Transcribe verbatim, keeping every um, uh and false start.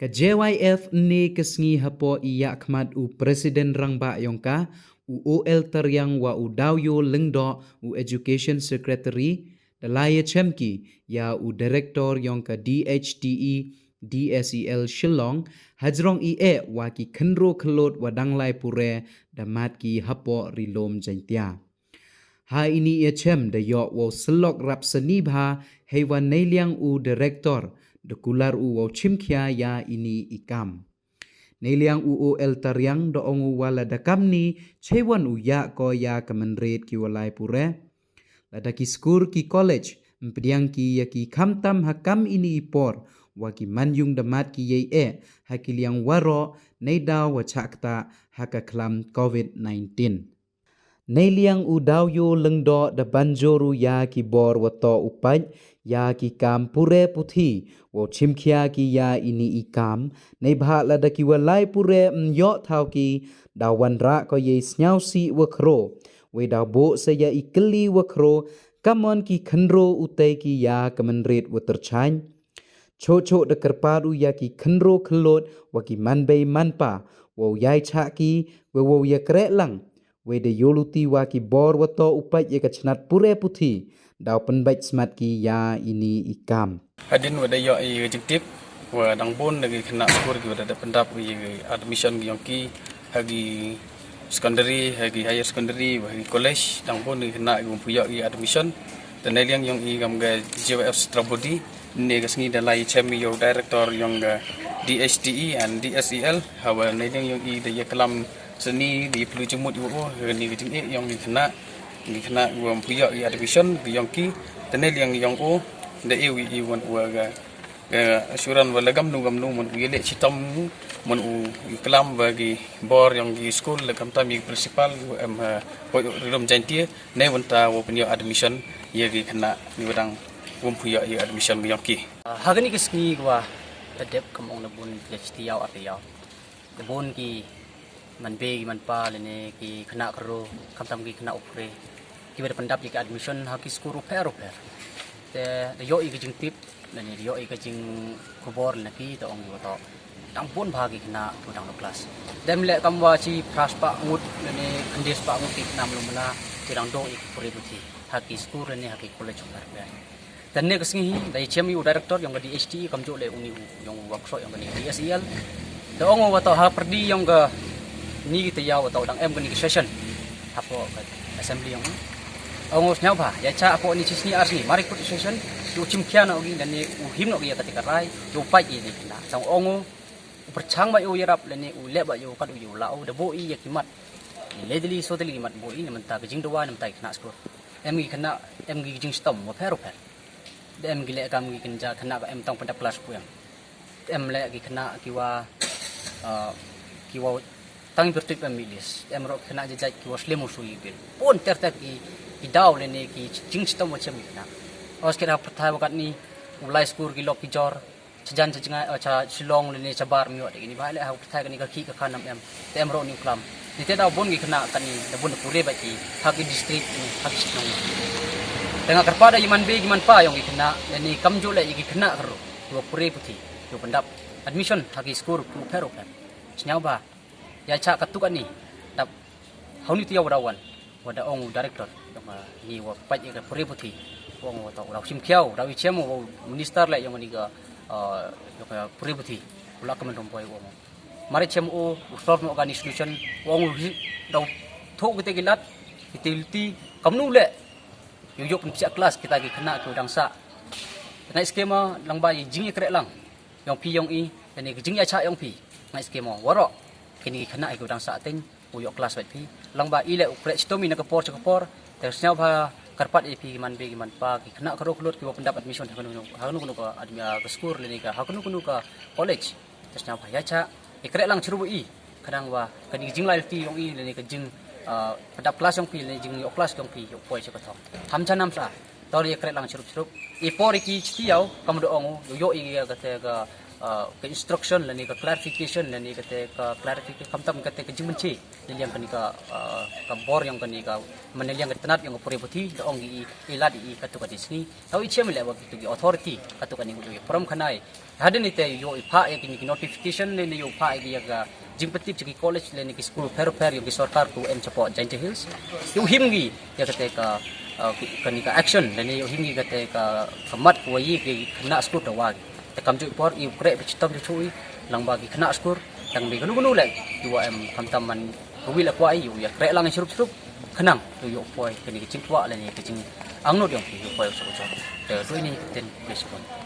Ka J Y F ynne ka sngi hapoh i yakhmat u President Rangbah yong ka, u O L Tariang wa u Dawyo Lyngdoh, u Education Secretary, da lai yachem ki ya u Director yong ka D H D E D S E L Shillong, hajrong i eh wa ki khynroo khyllood wa dang lai pure da mad ki hapoh Ri-loom Jaiñtia. Ha ini i yachem da yoh wow syllok rap sani bha, heiwa neiliang u Director da kular u wow chimkhia ya ini i kam. Neiliang u O L Tariang da ong u wa lada kamni, cheiwon u yah ko ya ka mynried ki wa lai pure. Lada ki skur ki college ym pdiang ki ya ki khamtam ha kam ini i por, wa ki manyung da mad ki yei eh ha ki liang waroh, neidaw wa chah ktah ha ka khlam Covid nineteen. Neiliang u Dawyo Lyngdoh da banjor u ya ki bor wa toh u pait ya ki kam pure puthi wow chimkhia ki ya ini i kam, neibhah lada ki wa lai pure ym yoh thaw ki, daw wanrah ko yei sniawsih wa khroo, wei daw booh sa ya i kylli wa khroo, kamon ki khynroo u tei ki ya ka mynried wa tyrchaiñ. Choh choh da kyrpad u ya ki khynroo khyllood wa ki manbei manpa wow yai chah ki, wei wow yakreh lang, wei da yooluti wa ki bor wa toh u pait ya ka chnat pure puthi, daw pynbait smat ki ya ini i kam. Hadien wa da yoh i ka jingtip wa dang bun na ki khynnah skur ki wa da dep pyndap ya ki admission ki yong ki, ha ki secondary, ha ki higher secondary, wa ha ki college, dang bun na ki khynnah ki wa ym pu yoh i admission. Te neiliang yong i kam ka J Y F Strabody, ne ka sngi da lai chem i yow director yong ka D H D E and D S E L, hawa neiliang yong i da yaklam sani, da yaplu jingmut i wa o, ha kani ka jingeh yong ki khynnah, ki khynnah ki wa ym pu yoh i admission ki yong ki. Te neiliang yong o da e u i wan wa ka, ka assurance wa la kamnu kamnu mon u yaleh chitom, mon u yaklam wa ki bor yong ki school, la kamtam i principal wa em ha Ri-loom Jaiñtia, neibynta wow pynyoh admission ya ki khynnah ki wa dang ym pu yoh i admission ki yong ki. Ha kani ka sngi ki wa da dep, kam ong, la bun ya chiti yaw ap yaw. Da bun ki manbei ki manpa, lane ki khynnah khroo, kamtam ki khynnah u pure, ki wa da pyndap ya ki admission ha ki skur u pher u pher. Te da yoh i ka jingtip, lane da yoh i ka jingkhubor na ki, da ong ki wa toh dang bun bha ki khynnah ki wa dang dooh class. Dem leh kam wa chi phra spah ngut, lane khyndai spah ngut ki khynnah mlu mla, ki dang dooh i pure puthi ha ki skur lane ha ki college u pher u pher. Te ne ka sngi hi da yachem i u director yong ka D H D E, kamjooh leh uni u yong u wa ksoh yong kani D S E L. Da ong u wa toh ha pyrdi yong kani ki tayaaw wa toh dang em kani ka session hapoh ka assembly yong u. Ong u sniawbha, ya chah hapoh ini chi sngi ar sngi, mari kut session, yow chimkhia noh ki, lane u him noh ki ya kati ka rai, yow pait i ni khynnah. Tang ong u, u pyrchang bha yow yarap, lane u leh bha yow kat u yow lah u, da booh i ya ki mat. Ni le dili so dili ki mat booh i, na mynta ka jingdawa, na mynta ki khynnah skur. Em ki khynnah, em ki jingchitom wa pher u pher. Da em ki leh kam ki kynja khynnah ka em tang pyndap class pu em. Em leh ki khynnah ki wa, ah, ki wa tang pyrtuit em milis. Em roh ki khynnah jajait ki wa slem u sui bill. Bun ter ter ki, ki daw lane ki jingchitom wa chem ki khynnah. Os ki da pyrthai wa katni, u lai skur ki lok ki jor, chajan cha jngai, ah, cha Shillong lane cha bar ym yoh de kini, bha leh ha u pyrthai kani ka khih ka khan em em. Te em roh ni u klam. Ni te daw bun ki khynnah kani, da bun pure bha ki ha ki district ni, ha ki chnong. Te nga kyrpad ya i manbei ki manpa yong ki khynnah, lane kamjooh leh ya ki khynnah khroo, ki wa pure puthi, ki wa pyndap admission ha ki skur u pher u pher. Sniawbha, ya chah katu kani, dap ha uni u tayaaw wa da wan, wa da ong u director yong kani wa pait ya ka pure puthi, wa ong u wa toh u daw chimkhia u, daw yachem u wa u minister leh yong kani ka, ah, yong ka pure puthi, u Lahkmen Rymbui, wa ong u mari chem u, u solve noh kani solution, wa ong u hi, daw thoh kite ki lad, kite ki luti, kamnu leh yow yoh pynpsiah class kita ki khynnah ki wa dang sah. Nga i skhem o, lang bha i jingyakreh lang yong phi yong i, lane ki jingyachah yong phi. Nga i skhem o waroh kini ki khynnah ki wa dang sah teng u yoh class bha phi. Lang bha i leh u kreh chitom i na ka por cha ka por. Te sniawbha kyrpad ya phi ki manbei ki manpa, ki khynnah khroo khyllood ki wa pyndap admission ha kanu kanu, ha kanu kanu ka admi-, ah, ka skur lane ka, ha kanu kanu ka college. Te sniawbha ya chah, yakreh lang chirup i, khnang wa kani ka jinglai luti yong i, lane ka jing, ah, pyndap class yong phi, lane jingyoh class yong phi, yow poi cha ka thong. Ham cha nam sa, toh yakreh lang chirup chirup. I por i ki chiti yaw, kam da ong u, yow yoh i ya kate ka, ka instruction lane ka clarification lane kate ka clarification khamtam kate ka jingmynche neiliang kani ka, ka bor yong kani ka, man neiliang ka tnat yong ka pore puthi, da ong ki i, i lad i katu ka jingsiang. Tau i chem le wa kitu ki authority katu kani u prom khanai. Hadien ite yow i phah ya kini ki notification lane yow phah ya ki ya ka jingpyntip cha ki college lane ki school pher pher yong ki sorkar ku em chapoh Jaintia Hills. Yow him ki ya kate ka, kani ka action lane yow him ki kate ka, ka mat ku wa i ki khynnah skur da wa ki. Te kamjooh i por i u kreh ba chitom jooh i lang ba ki khynnah skur, tang bi kanu kanu le, i wa em khamtam man ka wi la kwah i, yow ya kreh lang i chirup chirup, khnang yow yoh poi kani ka jingkwah lane ka jingangnud yong ki yow poi u sa u jooh. Te tu ini ka ktien, please poi.